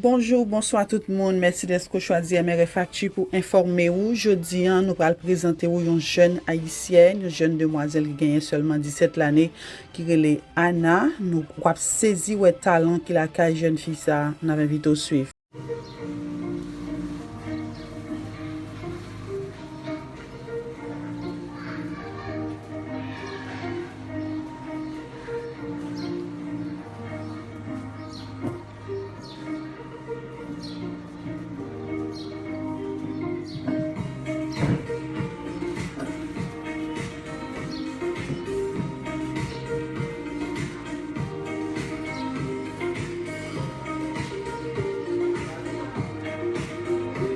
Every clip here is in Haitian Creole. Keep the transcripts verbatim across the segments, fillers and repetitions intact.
Bonjou, bonswa tout moun. Mèsi dèske w chwazi M R F Actu pou enfòme w. Jodi a, nou pral prezante w yon jèn ayisyèn, yon jèn demwazèl ki genyen sèlman disèt lane, ki rele Ana. Nou, w ap sezi wè talan ki lakay jèn fi sa a. N ap envite w swiv.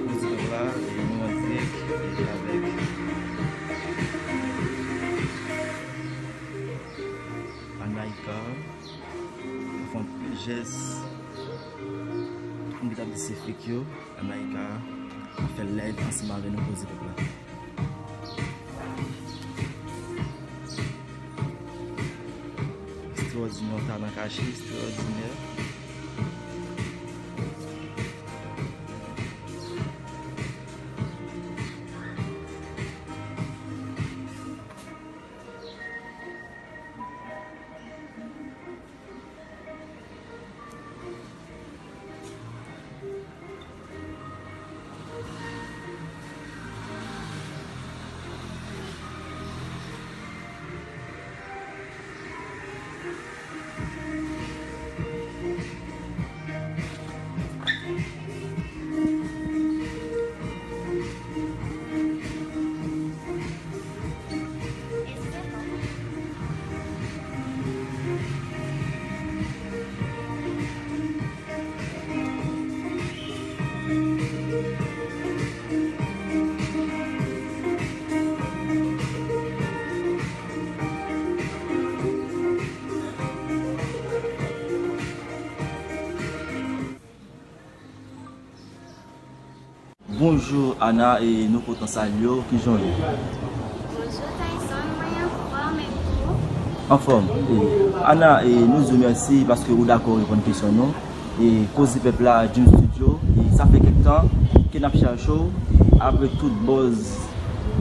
Koze Pèp la, e nou an dirèk, e avèk Anaïka. Fè yon ti jès. Tout moun ki t ap di se fake yo, Anaïka ap fè live ansanm avè nou, Koze Pèp la. Ekstraòdinè, talan kache, ekstraòdinè. Bonjou Ana, e nou kontan salye w, kijan w ye? Bonjou Tyson, mwen anfòm, e ou? Anfòm. E, Ana, e nou di w mèsi paske ou dakò reponn kesyon nou. E Koze Pèp la, Dream Studio, e sa fè kèk tan ke n ap chache w, e apre tout buzz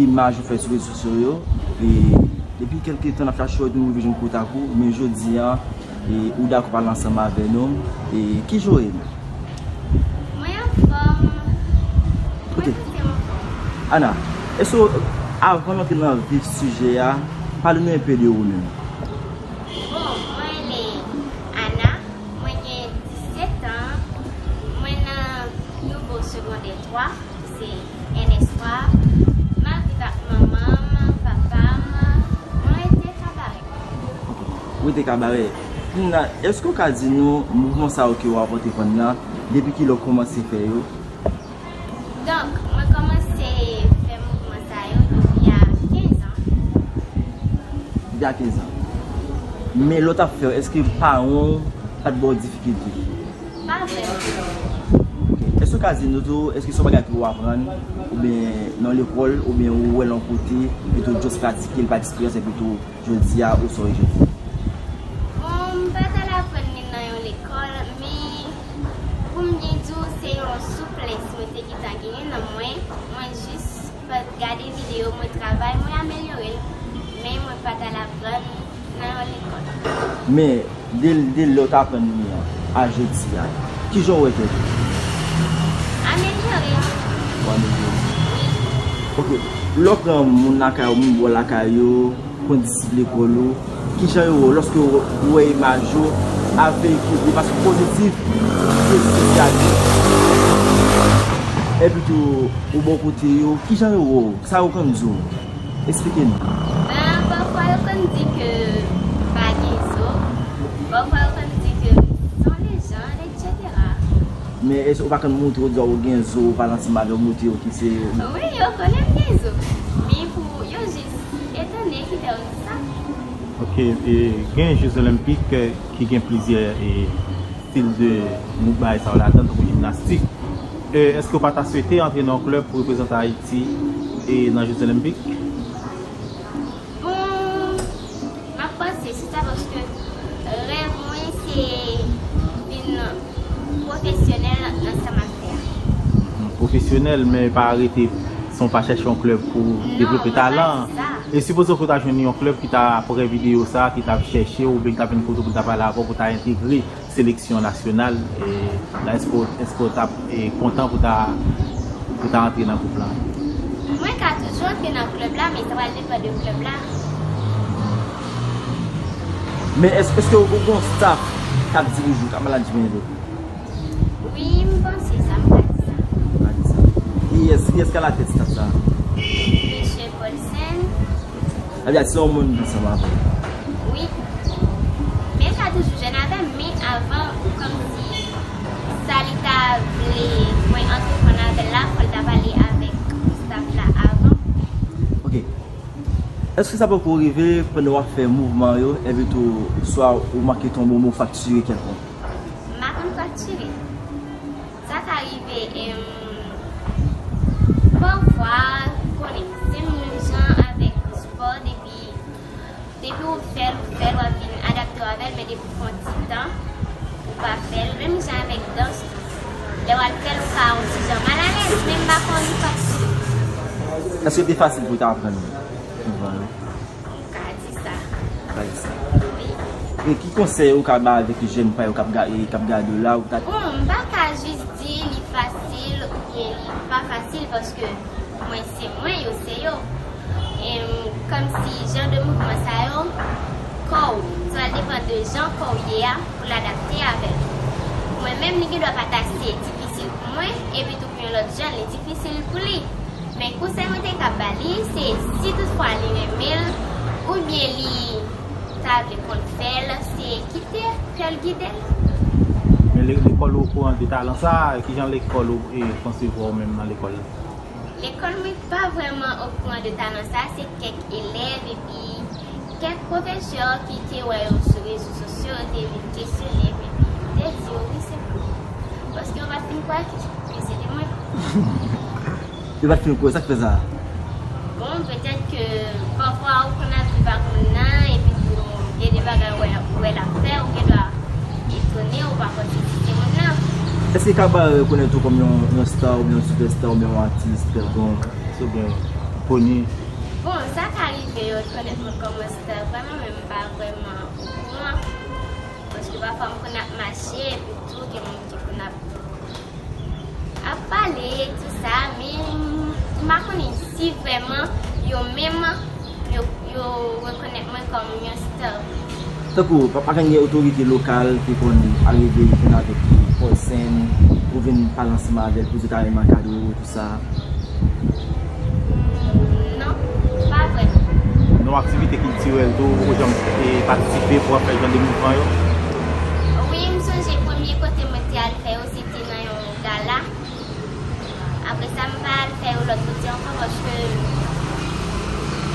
imaj ou fè sou rezo sosyo yo, e depi kèlke tan n ap chache w, epi nou rive jwenn kontak ou, men jodi a, e ou dakò pale ansanm avè nou, e kijan w ye menm? Mwen anfòm. Ok. Mwen santi m anfòm. Ana, èske w, avan n antre nan vif sijè a, pale nou enpe de ou menm? Bon, mwen rele Ana, mwen gen disèt an, mwen nan Nouvo Segondè twa, ki se N S twa, m ap viv ak manman m, papa m, mwen rete Kabarè. Ok, ou rete Kabarè. Kounye a, èske w ka di nou mouvman sa yo ke w ap antreprann nan, depi kilè w kòmanse fè yo? Donk, mwen kòmanse fè mouvman sa yo depi a kenz an. Depi a kenz an. Men lè w t ap fè yo, èske paran w pa t ba w difikilte? Pa vrèman. Ok. Èske w ka di nou tou, èske se yon bagay ke w aprann, oubyen nan lekòl, oubyen ou wè l yon kote, epi tou w just pratike l pa eksperyans, epi tou jodi a, ou sa w ye jodi a? Bon, m pa t al aprann li nan yon lekòl, men pou m byen di w, se yon souplès mwen te gentan genyen nan mwen. Mwen jis pa t gade videyo, mwen travay, mwen amelyore l, men mwen pa t al aprann nan yon lekòl. Men, de, de lè w t aprann li an, a jodi a, kijan w wè tèt ou? Amelyore. Ou amelyore. Wi. Ok. Lè w pran moun lakay ou, moun bò lakay yo, kondisip lekòl ou, kijan yo wè w lòske w wè imaj ou ap veyikile, paske pozitif, se sosyal. Epi tou, ou bò kote yo, kijan yo wè w? Sa yo konn di w? Eksplike nou. Ben, pafwa yo konn di ke m pa gen zo, pafwa yo konn di ke m se yon lejann, etsetera. Men èske ou pa konn montre yo, di w gen zo, pale ansanm avè yo, montre yo ki se... Wi, yo konnen m gen zo. Men pou yo jis etone ki fè yo di sa. Ok, e gen Jeux Olympiques, e, ki gen plizyè, e, stil de mou-, bagay sa yo ladan, tankou jimnastik. E, èske w pa ta swete antre nan yon klèb pou reprezante Ayiti, e, nan Jeux Olympiques? Bon, m ap panse sou sa paske rèv mwen se vin pwofesè pwofesyonèl nan sa m ap fè a. Pwofesyonèl, men pa rete san w pa chèche yon klèb pou devlope talan. Non, mwen pa di sa. E sipoze w ta jwenn yon klèb ki ta ap wè videyo sa, ki ta ap chèche w, oubyen ki ta ap vin kote w pou ta pale avè w, pou ta entegre seleksyon nasyonal, e, la, èske w, èske w t ap, e, kontan pou ta, pou ta antre nan gwoup la? Mwen ka toujou antre nan klèb la, men sa pral depann de klèb la. Men èske, èske w gen yon staff k ap dirije w, k ap manage w? Wi, m panse sa, m ka di sa. Ou ka di sa. Kiyès, kiyès k alatèt staff sa a? Mesye Paulsen. Sa vle di se yon moun ki ansanm avè w? Wi. Men l ka toujou jwenn avè m, men avan, kòmsi sa li ta vle mwen antreprann avè l la, fò l ta pale avèk staff la avan. Ok. Èske sa poko rive pandan w ap fè mouvman yo, epi tou, swa ou manke tonbe yon mo fraktire kèlkonk? M pa konn fraktire. Sa ka rive, em, pafwa, ou konnen, se menm jan avèk spò, depi, depi ou fè l, ou fè l, w ap vin adapte w avè l, men depi w fè yon ti tan, ou pa fè l, menm jan avèk dans tou. Lè w al fè l, ou ka yon ti jan malalèz, men m pa konn li fasil. Èske te fasil pou w ta aprann mouvman yo? M ka di sa. Ou ka di sa. Wi. E ki konsèy ou ka bay avèk jèn pa yo k ap ga-, e k ap gade w la, ou ta... Bon, m pa ka jis di li fasil oubyen li pa fasil, paske mwen se mwen, yo se yo. Em, kòmsi jan de mouvman sa yo, kò w, sa va depann de jan kò w ye a, pou l adapte avè l. Mwen menm, li gendwa pa t ase difisil pou mwen, epi tou pou yon lòt jèn, li difisil pou li. Men konsèy mwen te ka ba li, se si toutfwa li renmen l, oubyen li ta vle konn fè l, se kite kè l gide l. Men le-, lekòl ou okouran de talan sa a, kijan lekòl ou, e, konsevwa w menm nan lekòl la? Lekòl mwen pa vrèman okouran de talan sa a, se kèk elèv epi kèk pwofesè ki te wè yo sou rezo sosyo, yo te vin kesyone m, epi yo te di yo wi, se mwen. Paske yo pa t fin kwè ke, ke se te mwen. Yo pa t fin kwè, sa k fè sa? Bon, petèt ke pafwa ou konn ap viv ak moun nan, epi tou gen de bagay ou wè, ou wè l ap fè, ou gendwa etone, ou pa panse se moun nan. Èske yo ka rekonèt ou kòm yon, yon star, oubyen yon sipèsta, oubyen yon atis kèlkonk? Oubyen koni? Bon, sa ka rive yo rekonèt mwen kòm yon star vrèman, men m pa vrèman okouran. Paske pafwa m konn ap mache, epi tou gen moun ki konn ap, ap pale, tou sa, men m, m pa konnen si vrèman yo menm, yo, yo rekonèt mwen kòm yon star. Tankou, pa, pa gen otorite lokal ki konn arive jwenn avèk Paulsen pou vin pale ansanm avè l, pou di w ta renmen ankadre w, tou sa? Mm, non, pa vrèman. Nan aktivite kiltirèl tou, ou janm, e, patisipe pou w ap fè jan de mouvman yo? Wi, m sonje premye kote mwen te al fè yo, se te nan yon gala. Apre sa, m pa al fè yo lòt kote ankò paske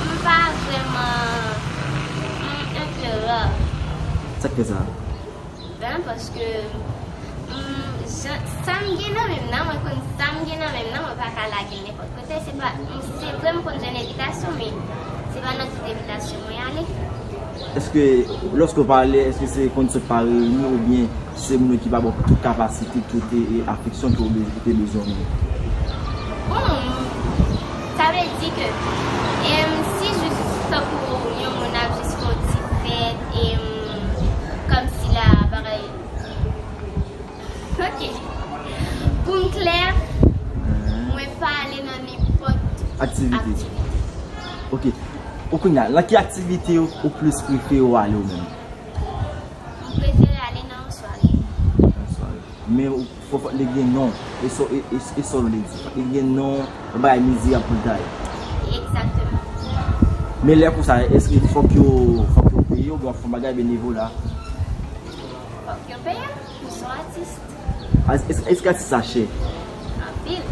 m pa vrèman, m enpe ra. Sa k fè sa? Ben, paske, mm, jan, sa m gen nan men m nan, mwen konn sa m gen nan men m nan, mwen pa ka lage l nenpòt kote. Se pa, mm, se vre m konn jwenn envitasyon, men se pa nan tout envitasyon mwen ale. Èske, lòske w pa ale, èske se konn sot pa reyini oubyen se moun yo ki pa ba w tout kapasite, tout, e, e, afeksyon ke w be-, ou te bezwen w menm? Bon, sa vle di ke, em, si jis tankou yon moun ap jis fè yon ti fèt, em, kòmsi la bagay. Ok. Pou m klè, mwen pa ale nan nenpòt aktivite. Aktivite. Ok. Ou kounye a, nan ki aktivite ou, ou plis prefere w ale ou menm? M prefere ale nan yon sware. Nan sware. Men ou, fò, fò li gen non. E sa, e, e, e sa w vle di. Fò li gen non, yon bagay mizerab pou l ta ye. Egzakteman. Men lè konsa, èske fòk yo, fòk yo peye w, oubyen w ap fè yon bagay benevola? Fòk yo peye m, m se yon atis. A, èske, èske atis sa chè? Anpil.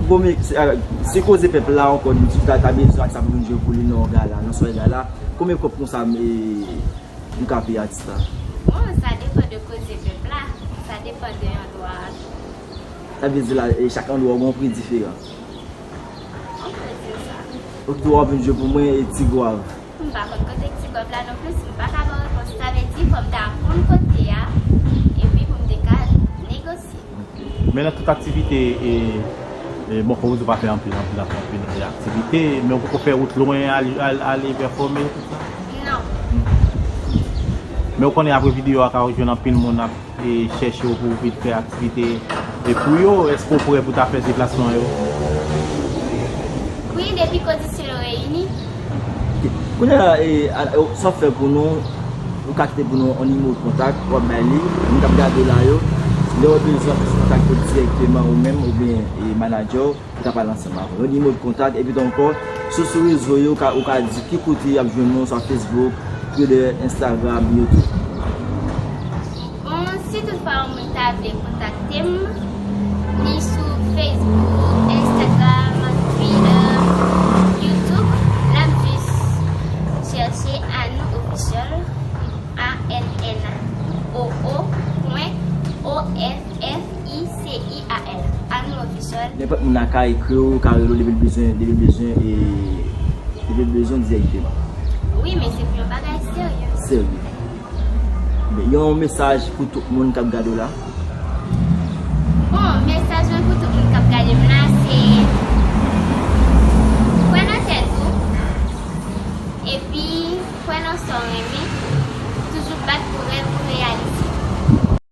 Konbyen, se, a, si Koze Pèp la ankò, di ta, ta bezwen atis la pou vin jwe pou li nan yon gala, nan sware gala, konbyen kòb konsa, e, nou ka peye atis la? Bon, sa depann de Koze Pèp la. Sa depann de andwa a tou. Sa vle di la, e, chak andwa gen yon pri diferan. On peut dire sa. Ok, w ap vin jwe pou mwen e Ti Gwav. M pa konn kote Ti Gwav la non plis, m pa ka ba w repons. Sa vle di, fò m ta konn kote a, epi pou m te ka negosye. Ok. Men nan tout aktivite, e, e, bon, kòm ou di, ou pa fè anpil, anpil, anpil, anpil aktivite, men ou poko fè wout lwen al, al, ale pèfòme, tout sa? Non. Men ou konnen apre videyo a, ka jwenn anpil moun ap, e, chèche w pou w vin fè aktivite, e, pou yo, èske w prè pou ta fè deplasman yo? Wi, depi kondisyon yo reyini. Ok. Kounye a, e, a, e, sa w fè pou nou, ou ka kite pou nou yon nimewo de kontak, w ap bay li, moun k ap gade w la yo, lè yo bezwen w, yo kontakte w dirèkteman ou menm oubyen, e, manadjè w, ou ka pale ansanm avè l. Yon nimewo de kontak, epi tou ankò, sou, sou rezo yo, ou ka, ou ka di ki kote y ap jwenn nou, swa Facebook, Twitter, Instagram, YouTube. Bon, si toutfwa yon moun ta vle kontakte m, ni sou Facebook, Instagram, Twitter, YouTube, l ap jis chèche Annou Official, A N N O O pwen O F F I C I A L. Annou Official. Nenpòt moun nan ka ekri w, ka rele w depi l bezwen, depi l bezwen, e, depi l bezwen dirèkteman. Wi, men se pou yon bagay serye. Serye. Men yon mesaj pou tout moun k ap gade w la. Bon, mesaj mwen pou tout moun k ap gade m la, se